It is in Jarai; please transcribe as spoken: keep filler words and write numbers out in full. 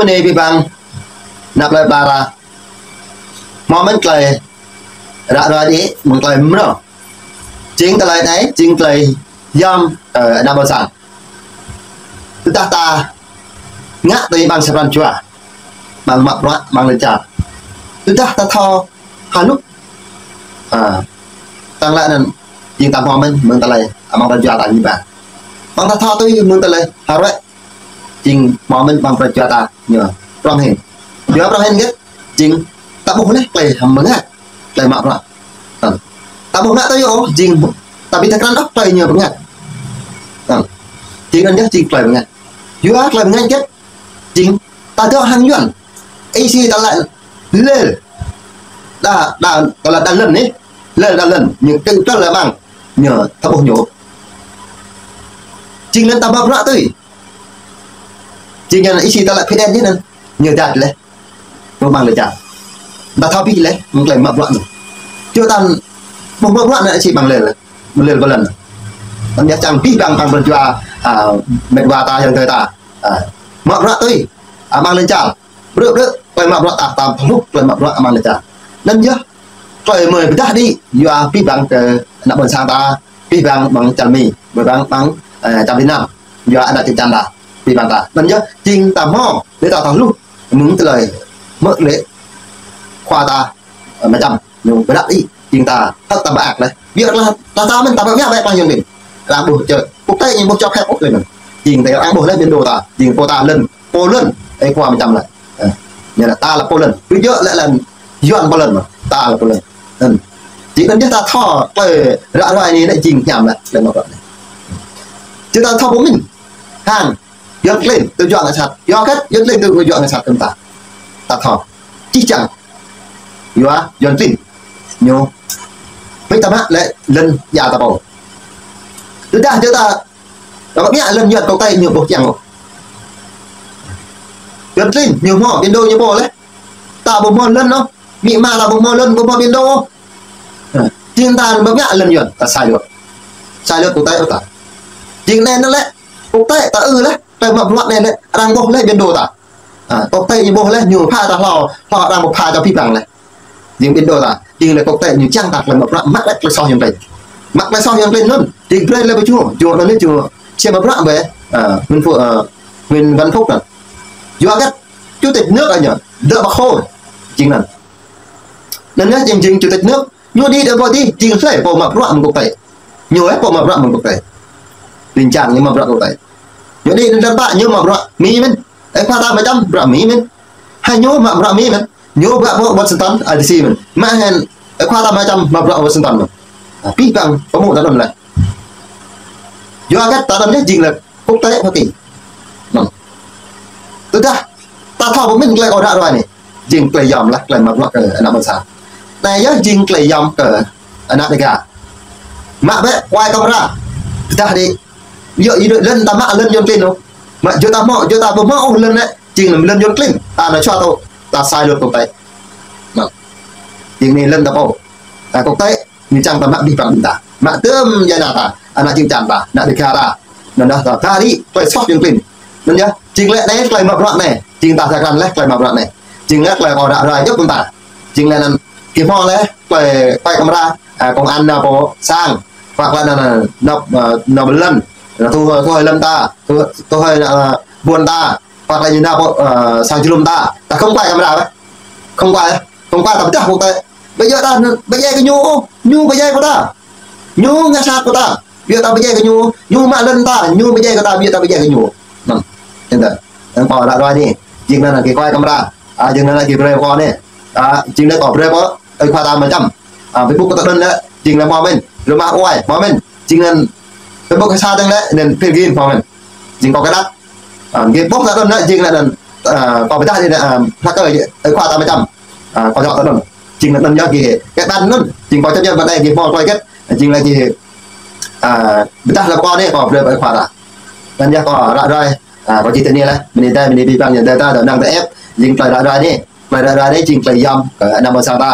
Anai abih bang ană plơi pla ta hmâo mơ̆n tơlơi ră ruai đĭ, mơ̆ng tơlơi mrâo. Jing tơlơi anai, jing tơlơi yom, ơ, ană ƀôn sang. Tơdah ta ngă tui ƀing sa pran jua, ƀing mă bruă, ƀing lŏn čar. Tơdah ta thâo hơnŭk, ơ, tăng lĕ anŭn jing ta hmâo mơ̆n mơ̆ng tơlơi amăng pran jua ta ñi ƀă. Ƀing ta thâo tui mơ̆ng tơlơi hơruai, jing hmâo mơ̆n ƀing pran jua ta ñu prŏng hĭn. Yua prŏng hĭn gĕt, jing ta ƀuh laih tơlơi hăm bơngač, tơlơi mă bruă. Ơ. Ta ƀuh ngă tui ôh, jing ta ƀu thâo krăn ôh tơlơi ñu bơngač. Ơ. Jing anŭn yơh jing tơlơi bơngač. Yua tơlơi bơngač gĕt, jing ta dŏ hăng Yuan. Ih si ta lĕ lel. Đa, đa, ta lĕ đa lŏn anai. Lel đa lŏn, ñu kơ̆ng tơl lĕ ƀing ñu ta ƀuh ñu. Jing lŏn ta mă bruă tui. Jing anŭn ih si ta lĕ phi đen jing anŭn. Ñu jat laih. Ƀu ƀing lĕ jat. Ta thâo abih laih, mơ̆ng tơlơi mă bruă anŭn. Ču ta ƀuh mă bruă anŭn ih si ƀing lel. Mă lel ƀơi lŏn. Anŭn yơh čang abih bang ƀing pran jua, ơ, mĕt wa ta, ayŏng adơi ta. Ơ, mă bruă tui. Ơ, ƀing lŏn čar. Brư̆ brư̆, tơlơi mă bruă ta, ta hluh tơlơi mă bruă amăng lŏn čar. Anŭn yơh, tơlơi mơi pơdah đĭ, yua abih bang kơ ană ƀôn sang ta, abih bang ƀing čar Mi, abih bang ƀing, ơ, čar Việt Nam, yua ană čư̆ čan ta, abih bang ta. Anŭn yơh, jing ta hmâo, đĭ ta thâo hluh, mơ̆ng tơlơi, mơ̆ lĕ, khua ta, ơ, mơčăm. Ñu pơdah đĭ, jing ta, hơ̆k ta ƀă ak laih. Biă lah, ta ta mơ̆n ta ƀă ngă ƀă klah Yuan klin. Arăng ƀuh čơ, quốc tế ñu ƀuh čŏk hĕ quốc tế mơ̆n. Jing ta arăng ƀuh laih biên độ ta, jing pô ta lŏn, pô lŏn, ơ khua mơčăm laih. Ơ, ñu laĭ ta lĕ pô lŏn. Ƀu djơ̆ lĕ lŏn, Yuan pô lŏn mơ̆n. Ta lĕ pô lŏn. Ơ. Jing anŭn yơh ta thâo, tơlơi ră ruai anai lĕ jing hiam laih, lĕ mă bruă anai. Jing ta thâo pơmĭn. Hăng, Yuan klin, tơjuă ngă sat. Yua hơget, Yuan klin tơjuă ngă sat kơ ta. Ta thâo. Čih čang. Yua, Yuan klin. Ñu. Ƀing ta mă lĕ lŏn ia ta pô. Tơdah jơ ta, ta ƀu ngă lŏn Yuan kơ ta ñu ƀuh čang ôh. Yuan klin, ñu hmâo, biên độ ñu pô laih. Ta ƀu hmâo lŏn ôh. Amĭ ama ta ƀu hmâo lŏn, ƀu hmâo biên độ ôh. Ơ, jing ta ƀu ngă lŏn Yuan, ta sai luật. Sai luật quốc tế ôh ta. Jing anai anŭn lĕ, quốc tế ta ư laih, tơlơi mă bruă anai lĕ, arăng ƀuh laih biên độ ta. Ơ, quốc tế ñu ƀuh laih, ñu pha ta hlâo, hlâo arăng ƀu pha ta abih bang laih. Jing biên độ ta, jing lĕ quốc tế ñu čang ta tơlơi mă bruă, mă lĕ tơlơi soh Yuan klin. Mă tơlơi soh Yuan klin anŭn, jing brơi lĕ ƀu ču, ču anŭn ñu ču, či mă bruă ƀơi, ơ, Nguyễn Phú, ơ, Nguyễn Văn Phúc anŭn. Yua hơget, chủ tịch nước anŭn, dŏ Bác Hồ, jing anŭn. Anŭn yơh jing jing chủ tịch nước, ñu đĭ dŏ ƀơi adih, jing hlơi pô mă bruă mơ̆ng quốc tế. Ñu ĕh pô mă bruă mơ̆ng quốc tế. Rin čang ñu mă bruă quốc tế. Ñu đĭ dŏ ƀă ñu mă bruă Mi mơ̆n. Ơ khua ta mơčăm bruă Mi mơ̆n. Hăng ñu mă bruă Mi mơ̆n. Ñu ƀă pơ Washington, ơ, D C mơ̆n. Mă hăng, ơ khua ta mơčăm mă bruă Washington mơ̆n. Ơ, abih bang pơmŭ ta anŭn laih. Yua hơget ta anŭn yơh jing lĕ quốc tế Hoa Kỳ. Anŭn. Tơdah ta thâo pơmĭn tơlơi kâo ră ruai anai. Jing tơlơi yom laih, tơlơi mă bruă kơ ană ƀôn sang. Anai yơh jing tơlơi yom kơ ană Dêga. Mă bĕ quay camera. Tơdah đĭ. Yua ih đuaĭ lŏn ta mă lŏn Yuan klin ôh. Mă jơ ta hmâo, jơ ta ƀu hmâo ôh lŏn anai. Jing lŏn Yuan klin. Ta anai čua tơ, ta sai luật quốc tế. Anŭn. Jing anai lŏn ta pô. Ta quốc tế. Ñu čang ta mă abih bang ƀing ta. Mă tơm djuai ania ta, ană čư̆ čan ta, ană Dêga ta. Anŭn yơh ta, ta đĭ, tơlơi soh Yuan klin. Anŭn yơh, jing lĕ anai, tơlơi mă bruă anai. Jing ta thâo krăn laih, tơlơi mă bruă anai. Jing lĕ tơlơi kâo ră ruai djŏp ƀing ta. Jing lĕ anŭn, gih hmâo laih, tơlơi quay camera, ơ, công an nao pơ sang. Hoặc là nao, nao, nao, ơ, nao ƀơi lŏn. Nao thu, thu hồi lŏn ta, thu, thu hồi, ơ, ƀôn ta. Hoặc là ñu nao pơ, ơ, sang jơnum ta. Ta không quay camera ôh. Không quay, không quay ta pơdah quốc tế. Ƀu djơ̆ ta pơdjai kơ ñu, ñu pơdjai kơ ta. Ñu ngă sat kơ ta. Ƀu djơ̆ ta pơdjai kơ ñu, ñu mă lŏn ta, ñu pơdjai kơ ta, ƀu djơ̆ ta pơdjai kơ ñu. Anŭn. Čang ta. Anŭn kâo ră ruai anai. Jing anŭn gih quay camera. Ơ, jing anŭn gih brơi kâo anai. Ơ, jing anŭn kâo brơi kơ, ơ, khua ta mơčăm. Ơ, Facebook kâo ta đŏn lĕ, jing lĕ hmâo mơ̆n. Rumah Uai, hmâo mơ̆n. Jing anŭn Facebook kâo sa dơ̆ng lĕ, anŭn Phil Gin hmâo mơ̆n. Jing kâo kơđăt. Ơ, gih post ta đŏn lĕ, jing lĕ anŭn, ơ, kâo pơdah anai, ơ, hlak kơ, ơ, khua ta mơčăm. Ơ, kâo dŏ ta đŏn. Jing lĕ anŭn yơh gih. Kơ ƀăn anŭn, jing kâo čăp yơh ƀơi anai gih hmâo tơlơi hơget. Jing lĕ gih, ơ, pơdah lĕ kâo anai, kâo brơi ƀơi khua ta. Anŭn yơh kâo ră ruai. Ơ, kâo čih tui anai laih. Bơni ta, bơni abih bang ayŏng adơi ta, dŏ dơ̆ng tơ ĕp. Jing tơlơi ră ruai anai. Tơlơi ră ruai anai jing tơlơi yom kơ ană ƀôn sang ta.